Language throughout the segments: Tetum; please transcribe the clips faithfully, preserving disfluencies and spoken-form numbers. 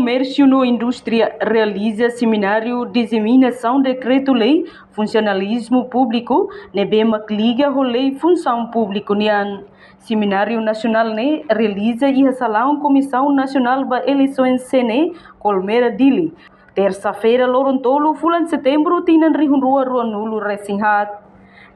Komérsiu no Indústria realiza semináriu diseminasaun dekretu-lei funsionalizmu públiku ne'ebé mak liga ho lei funsaun públiku nian. Semináriu nasionál ne'e realiza iha salaun Komisaun Nasionál ba Eleisoens, C N E, Colmera, Dili, tersa-feira, loron tolu fulan Setembru, tinan rihun rua ruanulu resin haat.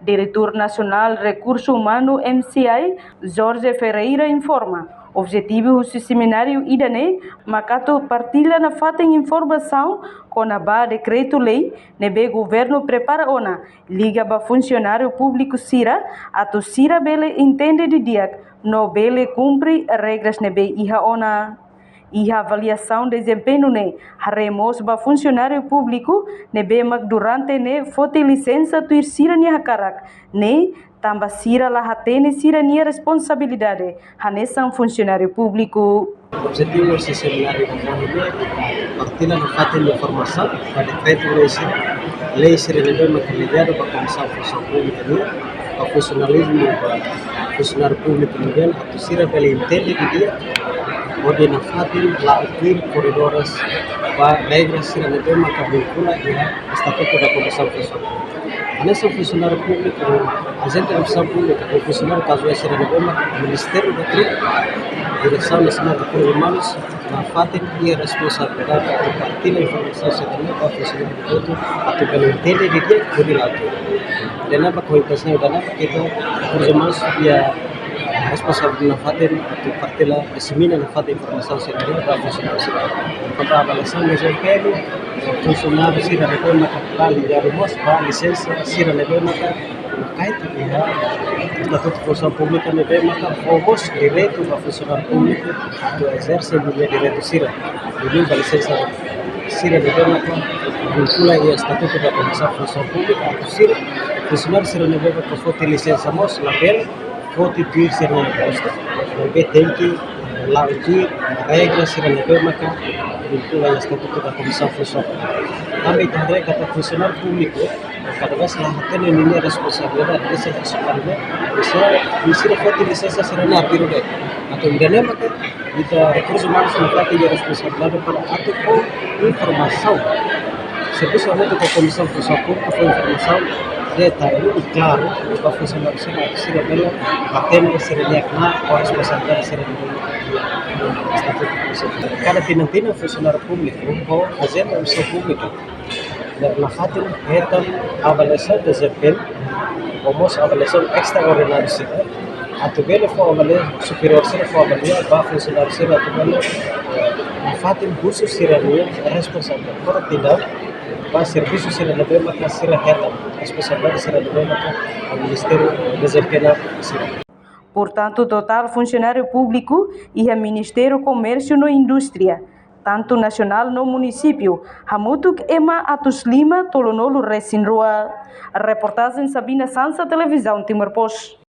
Diretór Nasionál Rekursu Umanu, M C I, Jorge Ferreira informa, objetivu husi semináriu ida-ne'e mak atu partilla nafatin informasaun kona-ba dekretu-lei ne'ebé governu prepara ona liga ba funsionáriu públiku sira, atu sira bele entende didi'ak no bele kumpre regras ne'ebé iha ona. Iha avaliasaun dezempeñu ne'e haree mós ba funsionáriu públiku ne'ebé mak durante ne'e foti lisensa tuir sira-nia hakarak ne'e, tanba sira la hatene sira-nia responsabilidade hanesan funsionáriu públiku. Objetivu husi semináriu ida-ne'e partilla nafatin informasaun ba dekretu-lei sira, lei sira ne'ebé mak ligadu ba Komisaun Funsaun Públika nian, ba funsionalizmu, ba funsionáriu públiku nian, atu sira bele entende didi'ak hodi nafatin la'o tuir koridores ba regras sira ne'ebé maka vinkula iha Estatutu da Komisaun Funsaun Públika. Hanesan funsionáriu públiku, ajente funsaun públika, ou funsionáriu kazuál sira ne'ebé maka Ministériu da Krim, Diresaun Nasionál Rekursus Umanus, nafatin iha responsabilidade atu partilla informasaun sira-ne'e ba funsionáriu hotu atu bele entende didi'ak hodi la'o tuir. Ida-ne'e mak ho intensaun ida-ne'e mak ita Rekursus Umanus iha responsabilidade nafatin atu partilla, disemina nafatin informasaun sira-ne'e ba funsionáriu sira. Kona-ba avaliasaun dezempeñu, funsionáriu sira ne'ebé maka la ligadu mós ba lisensa sira ne'ebé maka kait iha Estatutu Funsaun Públika ne'ebé maka fó mós direitu ba funsionáriu públiku atu ezerse ninia direitu sira. Liuliu ba lisensa sira ne'ebé maka vinkula iha Estatutu da Komisaun Funsaun Públika atu sira, funsionáriu sira ne'ebé maka foti lisensa mós labele foti tuir sira-nia postu, maibé tenke la'o tuir regra sira ne'ebé maka vinkula iha Estatutu da Komisaun Funsaun Públika. Tanba ita haree katak funsionáriu públiku kada vez la hatene ninia responsabilidade, hanesan funsionáriu ne'e, sira, sira foti lisensa sira-ne'e arbiru de'it. Entaun ida-ne'e maka ita Rekursus Umanus nafatin iha responsabilidade para atu fó informasaun. Servisu hamutuk ho Komisaun Funsaun Públika fó informasaun detallu i klaru ba funsionáriu sira, sira bele hatene sira-nia knaar ho responsabilidade sira-ne'e. Kada tinan-tinan funsionáriu públiku ou ajente funsaun públika nafatin hetan avaliasaun dezempeñu ou mós avaliasaun estraordináriu sira, atu bele fó avalia, superiór sira fó avalia ba funsionáriu sira atu bele, eh, nafatin husu sira-nia responsabilidade, kona-ba tinan ba servisu sira ne'ebé maka sira hetan, responsabilidade sira ne'ebé maka Ministériu dezempeña sira. Portantu, totál funsionáriu públiku iha Ministériu Komérsiu no Indústria, tantu nasionál no munisípiu, hamutuk ema atus lima tolunulu resin rua. Reportajen Sabina Sansa, Televizaun Timor Post.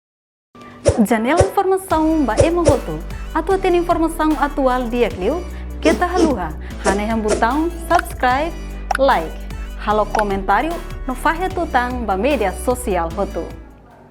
Janela informasaun ba ema hotu. Atu hatene informasaun atuál di'ak liu, keta haluha hanehan butaun subscribe, like, halo komentáriu no fahe tutan ba média sosiál hotu.